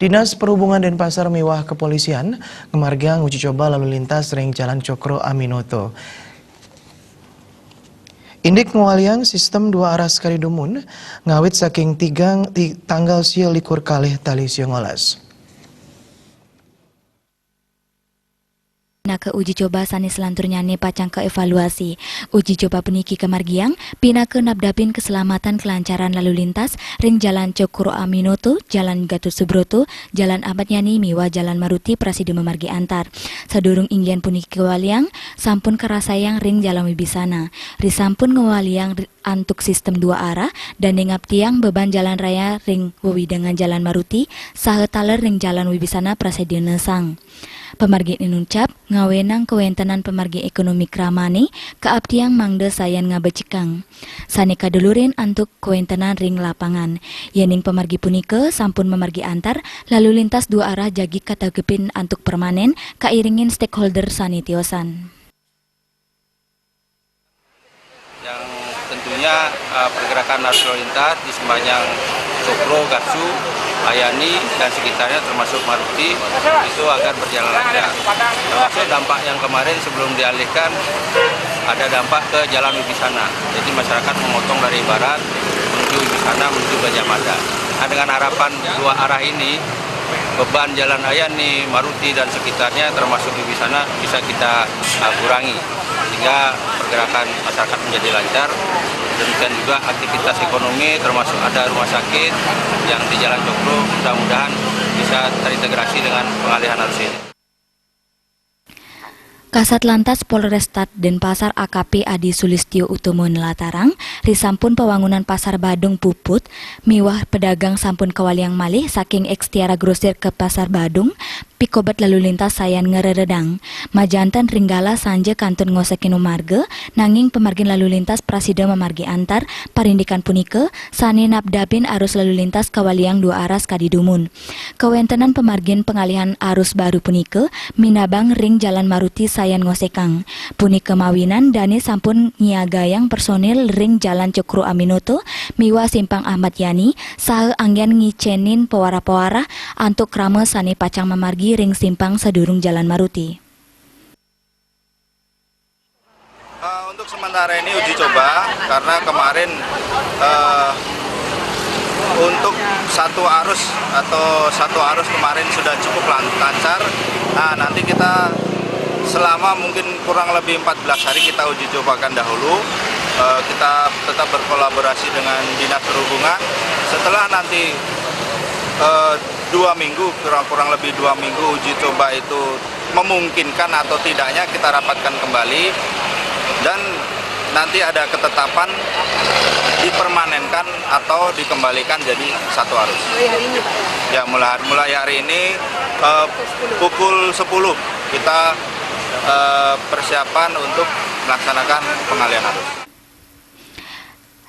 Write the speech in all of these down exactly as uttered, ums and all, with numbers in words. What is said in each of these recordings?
Dinas Perhubungan Denpasar miwah kepolisian ngamargiang uji coba lalu lintas ring Jalan Cokroaminoto. Indik ngwaliang sistem dua arah sakadi dumun, ngawit saking tigang ti-, tanggal sia likur kalih tali sia ngolas. Pinaka uji coba sane selanturnyané pacang kaevaluasi. Uji coba puniki kamargiang pinaka nabdabin keselamatan kelancaran lalu lintas ring Jalan Cokroaminoto, Jalan Gatot Subroto, Jalan Ahmad Yani miwah Jalan Maruti prasida mamargi antar. Sadurung inggihan puniki kawaliang, sampun karasayang ring Jalan Wibisana. Risampun ngwaliang ri-, antuk sistem dua arah, dane ngaptiang beban jalan raya ring wewidangan Jalan Maruti, saha taler ring Jalan Wibisana prasida nesang. Pamargi ninuncap ngawenang kawentenan pamargi ekonomi kramane, kaaptiang mangda sayan ngabecikang. Sane kadulurin antuk kawentenan ring lapangan. Yening pamargi punika sampun mamargi antar, lalu lintas dua arah jagi kategepin antuk permanen, kairingin stakeholder sane tiosan. Yang tentunya, eh, pergerakan arus lalu lintas di sepanjang Cokro, Gasu, Ayani, dan sekitarnya termasuk Maruti itu agar berjalan lancar. Termasuk dampak yang kemarin sebelum dialihkan ada dampak ke Jalan Wibisana. Jadi masyarakat memotong dari barat menuju Wibisana menuju Gajah Mada. Nah, dengan harapan dua arah ini, beban Jalan Ayani, Maruti, dan sekitarnya termasuk Wibisana bisa kita, uh, kurangi, sehingga pergerakan masyarakat menjadi lancar. Demikian juga aktivitas ekonomi, termasuk ada rumah sakit yang di Jalan Cokro, mudah-mudahan bisa terintegrasi dengan pengalihan arus ini. Kasat Lantas Polrestab Denpasar A K P Adi Sulistio Utomo nlatarang, risampun pawangunan Pasar Badung puput, miwah pedagang sampun kawaliang malih saking Ekstiara Grosir ke Pasar Badung, pikobet lalu lintas sayan ngreredang. Majanten ring galah sanja kantun ngosekin marga, nanging pamargin lalu lintas prasida mamargi antar, parindikan punika, sane nabdabin arus lalu lintas kawaliang dua arah sakadi dumun. Kawentenan pamargin pangalihan arus baru punika minabang ring Jalan Maruti sayan ngosekang. Punika mawinan dane sampun nyiagayang personil ring Jalan Cokroaminoto miwah Simpang Ahmad Yani saha anggen ngicenin pawarah-pawarah antuk krama sane pacang mamargi ring simpang sadurung Jalan Maruti. Eh, untuk sementara ini uji coba, karena kemarin, eh, untuk satu arus atau satu arus kemarin sudah cukup lan-, lancar. Nah, nanti kita selama mungkin kurang lebih empat belas hari kita uji cobakan dahulu. Eh, kita tetap berkolaborasi dengan Dinas Perhubungan. Setelah nanti, eh, dua minggu, kurang, kurang lebih dua minggu uji coba itu memungkinkan atau tidaknya, kita rapatkan kembali dan nanti ada ketetapan dipermanenkan atau dikembalikan jadi satu arus. Mulai hari ini, Pak? Ya, mulai, mulai hari ini, eh, pukul sepuluh kita, eh, persiapan untuk melaksanakan pengalihan arus.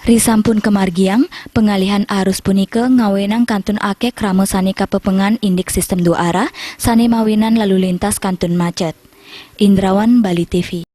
Risampun kamargiang, pangalihan arus punika ngawenang kantun akeh krama sane kapepengan indik sistem dua arah, sane mawinan lalu lintas kantun macet. Indrawan, Bali T V.